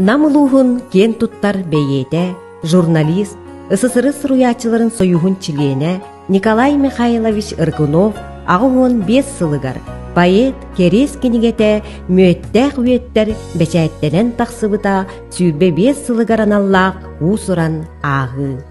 Нам улууһун киэн туттар бэйиэтэ, журналист, СССР суруйааччыларын союһун чилиэнэ Николай Михайлович Рыкунов 85 сылыгар поэт кэриэс кинигэтэ Мүөттээх үөттэр бэчээттэнэн тахсыбыта 25 сылыгар аналлаах уус-уран ааҕыы.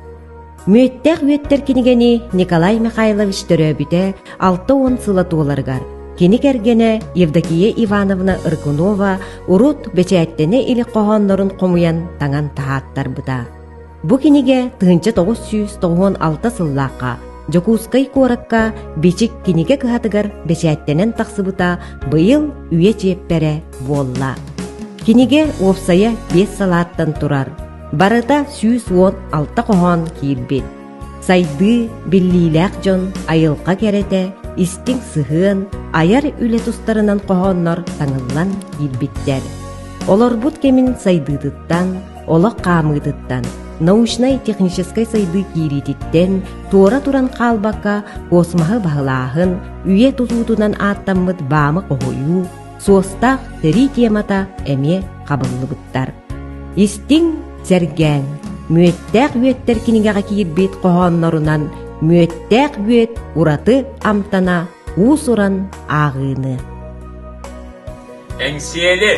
Мүөттээх үөттэр кинигэни Николай Михайлович төрөөбүтэ 60 сыла туоларыгар кини кэргэнэ Евдокия Ивановна Рыкунова урут бэчээттэнэ илик хоһооннорун хомуйан таҥан таһааттарбыта. Бу кинигэ 1996 сыллаахха Дьокуускай куоракка Бичик кинигэ кыһатыгар бэчээттэнэн тахсыбыта быйыл үйэ чиэппэрэ буолла. Кинигэ уопсайа биэс салааттан турар. Барыта 116 хоһоон киирбит. Сайдыы, биллиилээх дьон, айылҕа кэрэтэ, истиҥ сыһыан, айар үлэ тустарынан хоһооннор таҥыллан киирбиттэр. Олорбут кэмин сайдыытыттан, олох хаамыытыттан, научнай-техническэй сайдыы киириититтэн туора туран хаалбакка космоһы баһылааһын, үйэ тутуутунан ааттаммыт баамы хоһуйуу, суостаах сэрии темата эмиэ хабыллыбыттар. Истиҥ, сэргээҥ, мүөттээх үөттэр кинигэҕэ киирбит хоһооннорунан мүөттээх үөт ураты амтана уус-уран ааҕыыны. Эҥсиэли,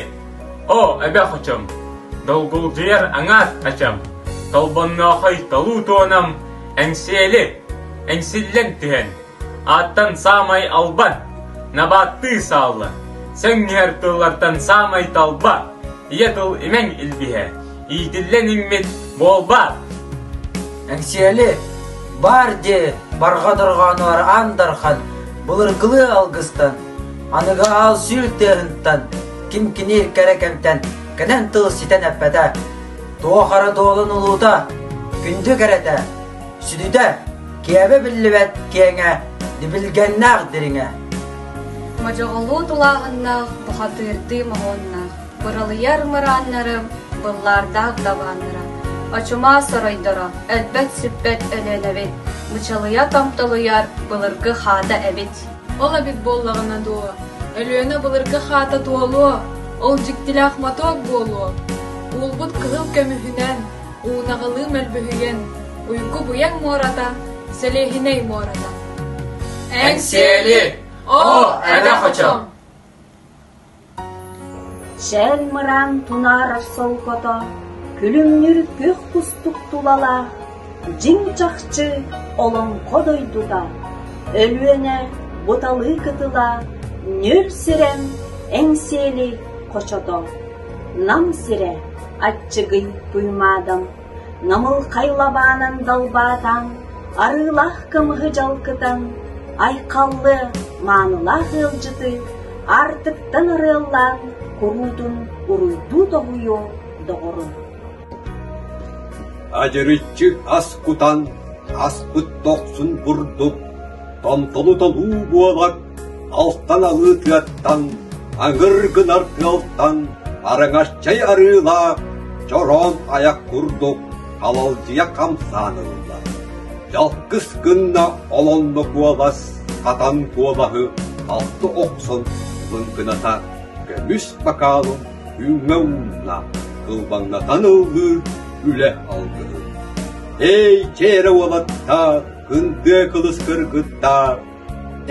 о эбэ хочом, долгулдьуйар аҥаар ачам, толбонноохой толуу туонам, эҥсиэли, эҥсиллэн түһэн, Ааттан саамай албан, набааттыы саалла, сөҥ-нүһэр тыллартан саамай талба, ийэ тыл имэҥ илбиһэ, иитиллэн иҥмит буолбаат. Эҥсиэли, баар дии, барҕа дорҕоонугар аан дархан, былыргылыы алгыстан, аныгы аал сүүл тыаһынтан, ким киниир кэрэ кэмтэн кэнэн тыл ситэн эппэтэ, туох эрэ дуолун улуута, күндү кэрэтэ, Сүдүтэ, киэбэ биллибэт киэҥэ, дибилгэннээх дириҥэ. Модьоҕолуу тулааһыннаах, бухатыырдыы моһуоннаах, быралыйар мырааннарым, быллаардаах дабааннара, очумаа соройдоро, өлбөт-сүппэт Өлүөнэбит, мычалыйа томтолуйар былыргы хаата эбит. Ол эбит буоллаҕына дуо, Өлүөнэ былыргы хаата туолуо, ол дьиктилээх мотуок буолуо. Уулбут кыһыл көмүһүнэн, уунаҕылыы мөлбөһүйэн, уйгу-быйаҥ муората, сэлиэһинэй муората. Эҥсиэли! Оо, эбэ хочо! Чээл мыраан тунаарар солкото, күлүмнүүр күөх кустук тулалаах, дьиҥ-чахчы олоҥхо дойдута, Өлүөнэ буталыы кытыла, нүр сирэм Эҥсиэли хочото, Нам сирэ аччыгый Туймаадам, намылхай лабаанан далбаатаан, арыылаах кымыһы дьалкытан, айхаллы маанылаах ыалдьыты аартыктан арыаллаан куруутун уруйдуу тоһуйуо доҕорун. Адьырыччы ас кутан, аспыт дохсун бурдук, томтолу толуу буолар, алтан алыы тыаттан, аҥыр гынар тыалтан, араҥаччай арыылаах, чороон айах курдук халалдьыйа хамсаан ылла. Дьалкыс гынна олонно куолас, хатан куолаһы алты охсон лыҥкыната, көмүс бакаалын күҥҥэ уунна, кылбаҥнатан ыллыыр үлэ алгыһын. Эй, чээрэ уолаттар, кындыа кылыс кыргыттар,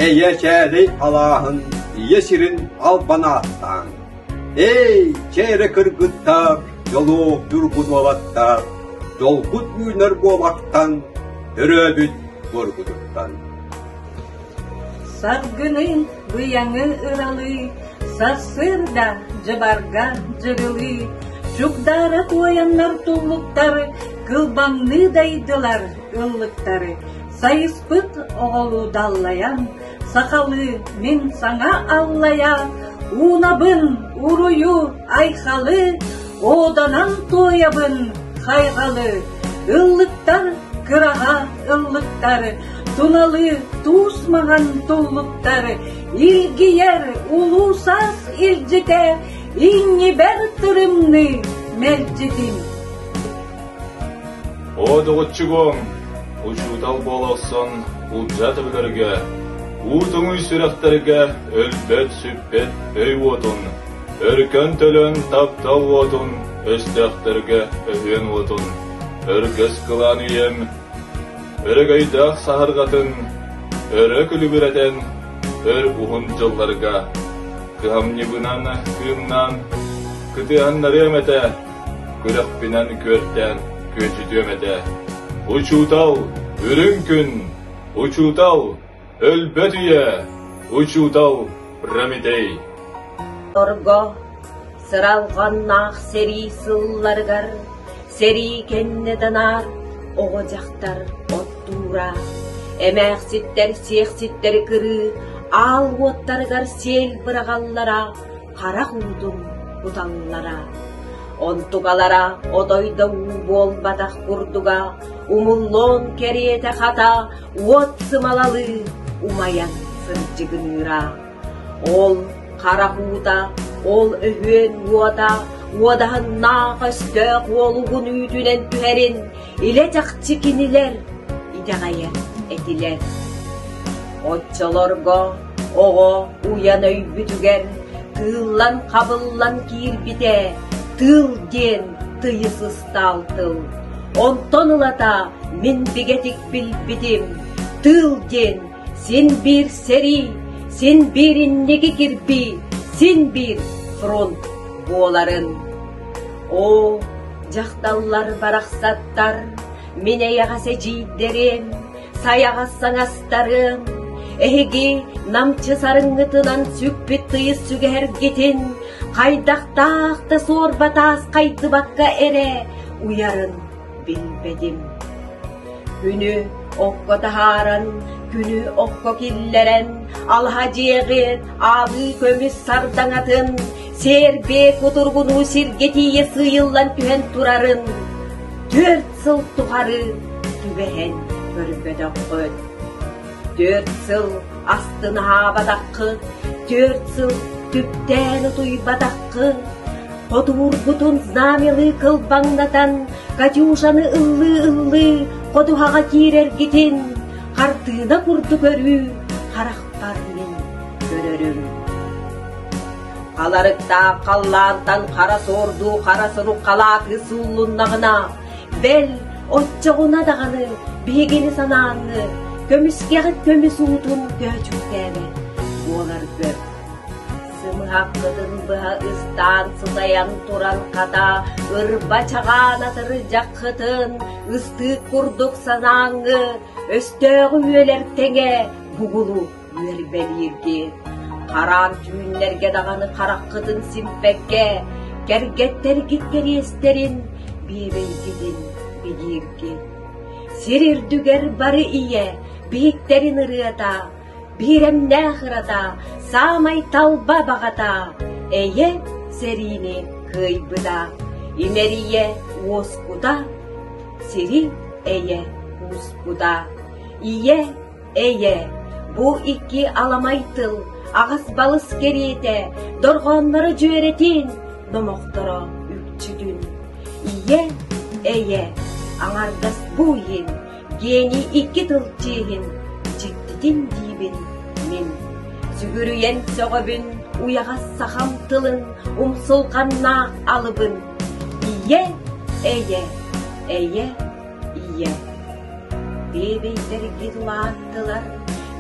Эйэ чээлэй алааһын ийэ сирин албан ааттааҥ. Эй, чээрэ кыргыттар, дьолуох ньургун уолаттар, дьолгут үүнэр буолактан, төрөөбүт буоргутуттан. Саргыны, быйаҥы ыралыы, сарсыарда дьыбарга дьырылыы, чугдаара туойаннар туллуктар кылбаҥныы дайдылар ыллыктары Сайыспыт оҕолуу даллайан, сахалыы мин саҥа аллайа, уунабын уруйу айхалы, оданан туойабын хайҕалы, ыллыктар кыраһа ыллыктар, туналы туус маҥан туллуктар, илгийэр улуу саас илдьитэ, иннибэр тырымныы мэлдьитин. Оо, доҕоччугуом, учуутал буола охсон улдьаа төбөлөргө, уу тоҥуй сүрэхтэргэ өлбөт-сүппэт өй уотун, өркөн-төлөн таптал уотун. Өстөөхтөргө өһүөн уотун, өргөс кылаан үйэм, өрөгөйдөөх саһарҕатын өрө күлүбүрэтэн өр уһун дьылларга кыһамньыбынан кыымнаан кытыһаннарыам этэ, күрэхпинэн күөртээн күөдьүтүөм этэ. Учуутал, үрүҥ күн, учуутал, өлбөт үйэ, учуутал Прометей. Торго сыралҕаннаах сэрии сылларыгар сэрии кэннэ данаар оҕо-дьахтар оттуура, эмээхситтэр сиэхситтэри кырыы аал уоттарыгар сиэл быраҕаллара, харах уутун куталлара. Онтукалара отой да уу буолбатах курдуга, умуллуон кэриэтэ хата уот сымалалыы умайан сырдьыгыныыра. Ол харах уута, ол өһүөн уота уодаһыннаах өстөөх уолугун үүтүнэн түһэрин илэ-чахчы кинилэр итэҕэйэр этилэр. Оччолорго оҕо уйан өйбүтүгэр тыыллан-хабыллан киирбитэ тыыл диэн тыйыс ыстаал тыл. Онтон ылата мин бигэтик билбитим, тыыл диэн син биир сэрии, син биир инники кирбии, син биир фронт буоларын. Оо, дьахталлар барахсаттар, мин эйэҕэс эдьиийдэрим, сайаҕас саҥастарым, эһиги намчы сарыҥҥытынан сүкпүт тыйыс сүгэһэргитин хайдахтаах да суорба таас хайдыбакка эрэ уйарын билбэтим. Күнү окко таһааран, күнү окко киллэрэн, алаһа дьиэҕи аалыы көмүс сардаҥатын, сиэрбиэ кутургунуу сиргэ тиийэ сыыйыллан түһэн турарын 4 сыл тухары түбэһэн көрбөтөххүт. 4 сыл астынаһаабатаххыт, 4 сыл түптээн утуйбатаххыт, хотуургутун знамялыы кылбаҥнатан, Катюшаны ыллыы-ыллыы ходуһаҕа киирэргитин хартыына курдук өрүү харахпар мин көрөрүм. Халарыктаах халлаантан хара суордуу хара сурук халааты сууллуннаҕына, бэл, оччоҕуна даҕаны биһигини санааҥҥы көмүскэҕит көмүс уутун көөчүктээбэт буоларгыт. Сымыһаххытын быһа ыстаан сытайан туран хата ырба чаҕаан атырдьаххытын ыстыык курдук санааҥҥы өстөөҕү үөлэр тэҥэ бугулу үөрбэлииргит. Хараан түүннэргэ даҕаны хараххытын симпэккэ, кэргэттэргит кэриэстэрин биэбэйгитин билииргит. Сир үрдүгэр бары ийэ биһиктэрин ырыата, биһирэмнээх ырата, саамай талба баҕата, эйэ сэриини кыайбыта, имэрийэ уоскута, сири эйэ кууспута. Ийэ Эйэ, бу икки аламай тыл аҕыс-балыс кэриэтэ, дорҕоонноро дьүөрэтин, номохторо үкчүтүн. Ийэ, эйэ, аҥардас бу иһин, гений икки тыл чиэһин, дьиктитин диибин мин. Сүгүрүйэн сөҕөбүн уйаҕас сахам тылын, умсулҕаннаах алыбын. Ийэ, эйэ, эйэ, ийэ. Биэбэйдэргит улааттылар,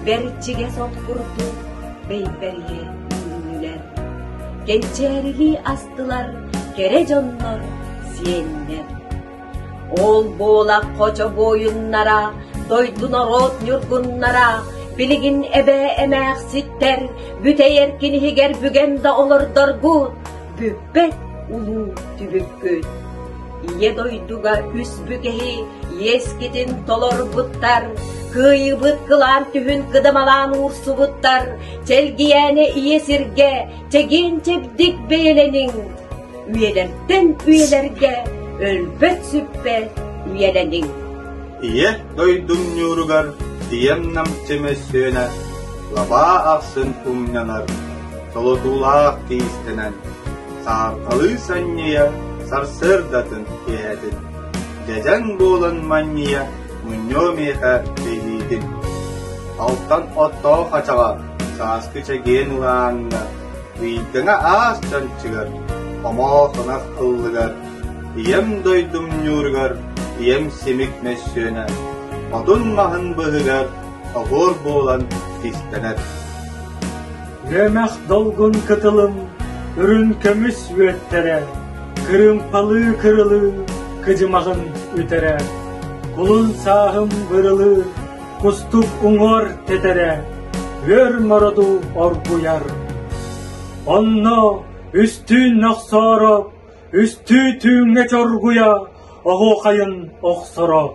бэрчигэс от курдук бэйбэрийэ үүннүлэр. Кэнчээрилии астылар кэрэ дьоннор, сиэннэр. Ол буола хочо буойуннара, дойду норуот ньургуннара, билигин эбээ эмээхситтэр бүтэй эркин иһигэр бүгэн да олордоргут, бүппэт улуу түбүккүт. Ийэ дойдуга үс бүкэһи иэскитин толорбуттар, кыайыыбыт кылаан түһүн кыдамалаан уурсубуттар, чэлгийээнэ ийэ сиргэ чэгиэн-чэбдик бэйэлэниҥ, үйэлэртэн үйэлэргэ өлбөт-сүппэт үйэлэниҥ. Ийэ дойдум ньууругар ийэм намчы мөссүөнэ лабаа ахсын умньанар, солотуулаах тиистэнэн Саарҕалыы санньыйа сарсыардатын киэһэтин, дьэдьэн буолан манньыйа мунньуо миэхэ тэйиитин. Алтан оттоох ачаҕа сааскы чэгиэн улааҥҥа, ыйдаҥа аас чанчыгар, хомоох ынах ыллыгар. Ийэм дойдум ньууругар ийэм симик мөссүөнэ, отун маһын быһыгар оһуор буолан кистэнэр. Үөмэх долгун кытылым, үрүн көмүс үөттэрэ, кырыымпалыы кырылыы кыдьымаҕын үтэрэ, кулун сааһым бырылыы, кустук уҥуор тэтэрэ, үөр мороду оргуйар. Онно үстүүн нохсооро, үстүү түүҥҥэ чоргуйа, оһуохайын охсоро.